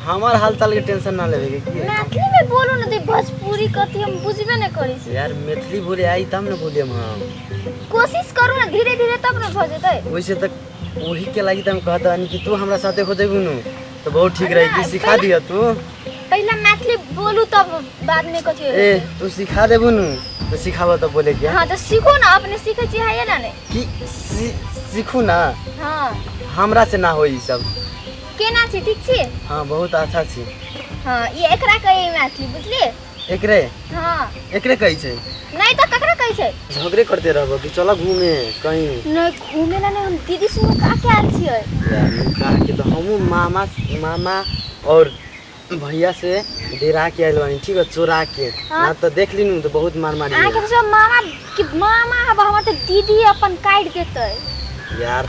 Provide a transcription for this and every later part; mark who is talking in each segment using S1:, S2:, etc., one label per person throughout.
S1: हमार हाल चाल के टेंशन ना लेवे के की
S2: मैथिली में बोलू ना तो भोजपुरी कथी हम बुझबे नहीं करै छी।
S1: यार मैथिली बोले आई तब न बोले हम।
S2: कोशिश करू ना धीरे धीरे तब ना भऽ जेतै।
S1: वैसे तक वही के लागी त हम कहत बानी कि तू हमरा साथे हो जेबू नु तो बहुत ठीक रही कि सिखा दिया तू।
S2: पहला मैथिली बोलू तब बाद में कथी
S1: ए तू सिखा देबू नु तो सिखाबो तो बोले के।
S2: हाँ तो सीखो ना अपने सीखे छी है ना नहीं
S1: कि सीखू ना।
S2: हाँ
S1: हमरा से ना होई ई सब।
S2: केना छी ठीक छी?
S1: हाँ बहुत अच्छा छी।
S2: हाँ ये एकरा कहे मैथिली बुझलिए?
S1: एकरे?
S2: हाँ
S1: एकरे कहै छै?
S2: नहीं तो ककरा कहै छै?
S1: झगड़े करते रहबो कि चलो घूमे कहीं।
S2: नहीं घूमे ला नहीं हम दीदी से नुका के आयल छियै।
S1: यार नुका के तो हमहूँ मामा मामा और भैया से डेरा के आयल बानी ठीक है चोरा के।
S2: हाँ।
S1: ना तो देख ली तो बहुत मार मारी।
S2: अहाँके सब मामा के मामा हब हमर तो दीदी अपन काटि देतै।
S1: यार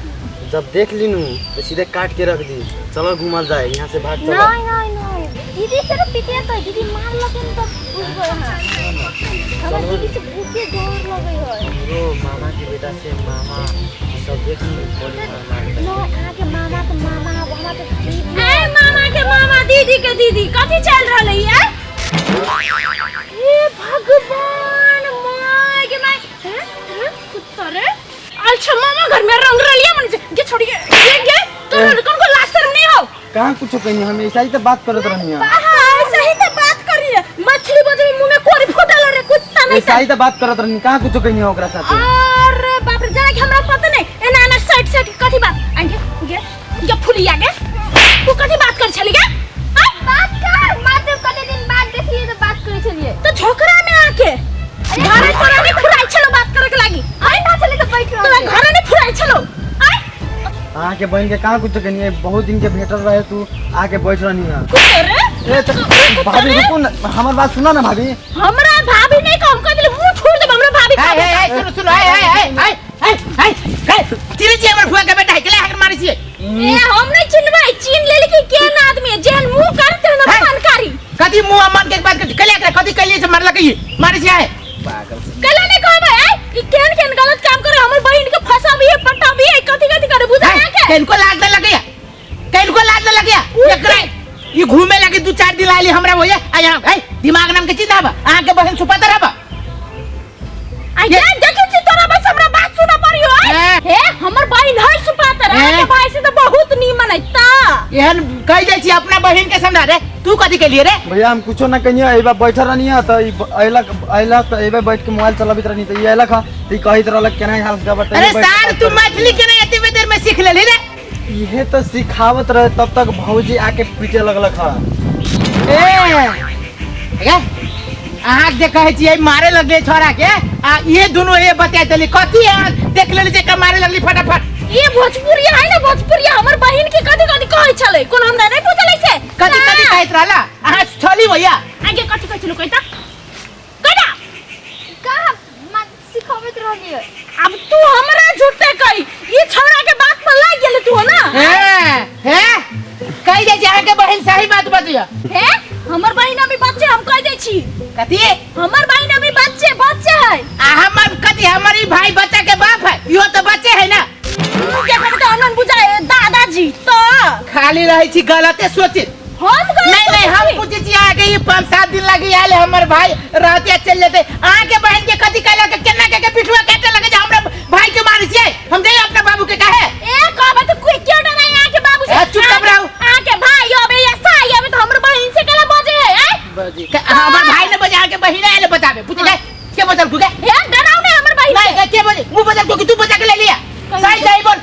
S1: जब देख ली नू तो सीधे काट के रख दी चलो घूमल जाए यहाँ से भाग चलो।
S2: नहीं नहीं नहीं दीदी से तो पिटियतै दीदी मारलकै न तऽ बुझबै अहाँ। हमर दीदी से बहुते डर लगै है।
S1: हमरो मामा के बेटा से मामा सब देख ली बड़ी मार मारतै।
S2: नहीं अहाँके मामा के मामा हब हमर तो दीदी।
S3: ए मामा के मामा दीदी के दीदी कथी चल रहल है यार? हे भगवान my के my हैं हैं कुत्ता रे अच्छा मामा घर में रंग रलिया मन के छोड़ी के गे गे तोरा कौन को लाज शर्म नहीं हो?
S1: कहाँ कुछ कहीं हम ऐसा ही तो बात करत रहनी है।
S3: हां ऐसा ही तो बात करी है मछली बजे में मुंह में कोरी फूटल रे कुत्ता नहीं
S1: ऐसा ही तो बात करत रहनी कहाँ कुछ कहीं ओकरा साथे।
S3: अरे बाप रे जना कि हमरा पता नहीं एना एना साइड साइड कथी बात आंगे गे गे फुलिया गे तू कथी बात कर छली गे?
S2: बात कर मात्र कते दिन बाद देखलिए तो बात करै छलिए।
S3: तो झोकरा में आके घरे तोरा नहीं फुराई छलो बात करे के लागी।
S2: अरे ना छले तो बैठ
S3: तोरा घरे नहीं फुराई छलो। आय
S1: आके बहन के कहाँ कुछ कहीं बहुत दिन के भेटल रहे तू आके बैठ रहनी है।
S3: कुत्ते रे
S1: ए तो भाभी रुको ना हमर बात सुना ना भाभी।
S3: हमरा भाभी नहीं कहम कह देले मुंह छोड़ देब हमरा भाभी
S4: हे हे हे सुनो सुनो हे हे हे हे हे हे हे चिन्है छियै हमर फुआ के बेटा है केला हाक मारै छियै?
S3: ए हम नहीं चिन्हबै चिन्ह लेली कि केहन आदमी है जेहन मुंह करते न
S4: हे।
S3: मन कारी।
S4: कथी मुंह मन के बात कथी केला एकरा कथी कहलियै से मारलक ई मारै छियै? पागल
S3: केला नहीं कहबै ए ई केहन केहन गलत काम करे हमर बहिन के फसाबी है पटाबी है कथी कथी करे बुझा
S4: हे,
S3: के
S4: किनको लाज न लगैया किनको लाज न लगैया एकरा ई घूमे लागी दू चार दिन आइली हमरा होइया आ यहाँ हे दिमाग नाम के चीज आबा अहाँ के बहिन सुपातर आबा।
S3: आ ये देखै छी तोरा बस हमरा बात सुना पड़ियो
S4: हे।
S3: हे हमर बहिन है सुपातर
S4: हे।
S3: अहाँ के भाई से तो बहुत नीमन है ता
S4: एहन कहि जाइ छी अपना बहिन के समझा रे तू कथी केलिए रे?
S1: भैया हम कुछो ना कहियो एबा बैठल रहनी है तो ई अइलक अइलक तो एबे बैठ के मोबाइल चलाबित रहनी तो ई अइलक ह तो ई कहैत रहलक केना हाल गबर
S4: अरे सार तू मैथिली के नहीं एते देर में सीख लेली रे?
S1: इहे तो सिखावत रहे तब तक भौजी आके पीटे लगलक ह।
S4: ए ए अहाँ जे कहै छियै मारे लगले छोरा के आ ये दुनू ये बता देली कथी अहाँ देख लेली जे मारे लगली फटाफट।
S3: ये भोजपुरिया है ना भोजपुरिया हमर बहिन के कथी कथी कहै छलै कोन हमरा नहीं बुझलै से
S4: कथी कथी कहैत रहला अहाँ छली भैया?
S3: आगे कथी कहै छलै कहिता कहिता
S2: कहाँ सिखाबैत रहलियै।
S3: अब तू हमरा झूठे कही ये छोरा के बात पर लाग गेल तू ना।
S4: हे हे कहि जाइ छी अहाँ के बहिन सही बात बजिया।
S3: हे हमर बहिन अभी बच्चे हम कह दै छी।
S4: कथी?
S3: हमर बहिन अभी बच्चे बच्चे है।
S4: आ हमर कथी हमर ई भाई बच्चा के बाप है इहो तो बच्चे है ना।
S3: मुंह के खबर तो अनन बुझाए दादाजी तो
S4: खाली रहै छी गलते सोचे।
S3: हम गलत
S4: नहीं नहीं हम
S3: सोचै छी।
S4: पूछै छी अहाँ के ई 5-7 दिन लागी आयल हमर भाई रहते चल जेतै अहाँ के बहिन के कथी कहलक के केना के के पिठुआ काटे लगे जे हमरा भाई के मारै छियै हम जाइए अपना बाबू के काहे?
S3: ए कहबै त कोई क्यों डराई अहाँ के बाबू से?
S4: ए, चुप कब रहू।
S3: अहाँ के भाई अबे या साई अबे त हमर बहिन से केला बजे है ए?
S4: बजे। हमर भाई ने बजे अहाँ के बहिन आयल बताबे पूछ ले के बदल के?
S3: हे डराउ नै हमर बहिन
S4: नहीं
S3: से।
S4: के बजे मुंह बदल के तू बजा के ले लिया।
S3: कहीं
S4: सही सही बोल।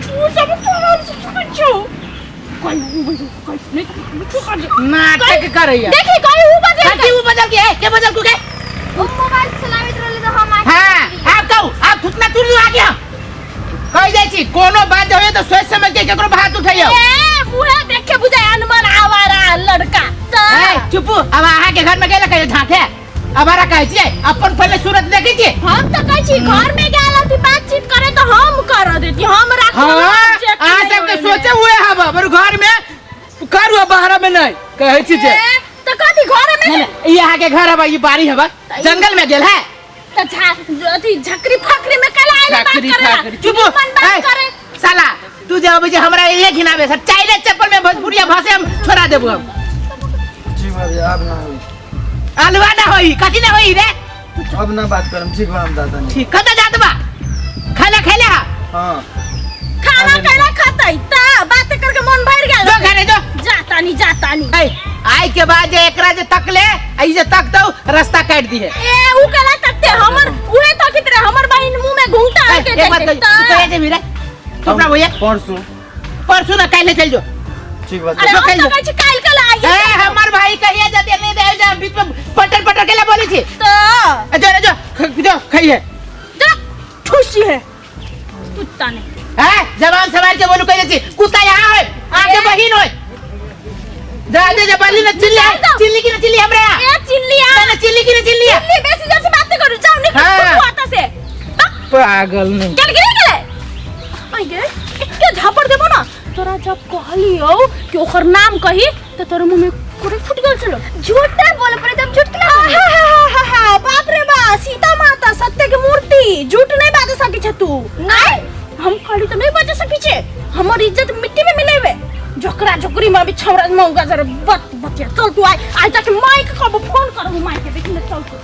S3: तू सब तोरा से छो कोई उ बजे कोई नहीं तू कर
S4: नाटक करैया।
S3: देखी कोई उ बजे
S4: कथी उ बदल के है के बदल के?
S2: ओ मोबाइल चलाबैत रहले तो हम आके
S4: हां आप कहू आप थुतना तुर आ गया कहि जाइ छी कोनो बात होय तो सोच समझ के केकरो हाथ उठैयौ।
S3: ए मुहे देख के बुझाय अनमन आवारा लड़का त
S4: ए चुप अब अहाँ के घर में गेल कहियो झांके अबारा कहै छियै अपन पहिले सूरत देखै छियै।
S3: हम तो कहै छी घर में गेल हती बातचीत करे तो हम कर देती हम राख
S4: हाँ अहाँ सबके सोचे हुए हब पर घर में करू बाहर में नहीं कहै छी जे
S3: तो कथी घर में?
S4: नहीं, नहीं, ई अहाँ के घर हब ई बाड़ी हब जंगल में गेल है
S3: तो अथी झकरी फकरी में कला आइले बात
S4: झकरी
S3: करे
S4: फकरी। चुप
S3: मन बात
S4: ए,
S3: करे
S4: साला तू जे अबै छै हमरा इहे घिनाबे सर चाइले चप्पल में भोजपुरिया भाषा हम छोड़ा देबो हम।
S1: ठीक बा भैया, अब ना होई।
S4: अलवा ना होई, कथी ना होई रे?
S1: अब ना बात करम, ठीक बा, हम दादा नहीं।
S4: ठीक, कत जात बा? खाना खैले हा?
S1: हां।
S3: खाना कैला खातै ता बात करके मन भर गेल।
S4: जो घरे जो।
S3: जाता नहीं, जाता नहीं।
S4: ए, आई के बाद जे एकरा जे तकले आ ई जे तकतौ रास्ता काट दिहे।
S3: ए उ केला तकते हमर उहे तकित रहे हमर बहिन मुंह में घुंघटा
S4: ए,
S3: के
S4: एक बात
S3: देते
S4: कही, तू कहिया जेबही रे? तू अपना भैया?
S1: परसों।
S4: परसों ना काल्हे चल जो।
S1: ठीक बा।
S3: अरे
S4: जो
S3: हम
S4: काल्हि
S3: तो
S4: जो।
S3: कहै छी काल्हि काल्हि आइए।
S4: ए हमर भाई कहिया जते नहीं दे जा बीच में पटर पटर केला बोलै छी।
S3: तो
S4: ए, जो रे जो, जो खइहे।
S3: जा ठुसी है कुत्ता ने।
S4: हैं जवान सवार के बोलू कहि छी कुत्ता यहाँ होय आके बहिन होय। जा दे जा बलि न चिल्ली
S3: जाओ।
S4: चिल्ली की न चिल्ली हमरे यहाँ।
S3: ए चिल्ली आ।
S4: ना, ना, चिल्ली की न चिल्ली आ।
S3: चिल्ली बेसी जोर से बात करू जाओ निकल
S4: हाँ।
S3: तू आता से।
S4: पागल नहीं।
S3: चल गिरे गेले। आई गे एके झापड़ देबो ना तोरा। जब कहलियो कि ओकर नाम कही त तोर मुंह में कुरे फुट गेल छलो।
S2: झूठ ना बोले पड़े तुम, झूठ केना बोले?
S3: हा हा हा हा, बाप रे बा, सीता माता सत्य के मूर्ति झूठ नहीं बाजे सकी छे तू। नहीं हम कहली त नहीं बाजे सकी छे, हमर इज्जत मिट्टी में मिलेबे। झोकरा झोकरी में अभी छौरा मौगा जरा बत बतिया। चल तू आइ, आइ जाके माई के कहबो, फोन करबो माई के, देखि ने चल तू।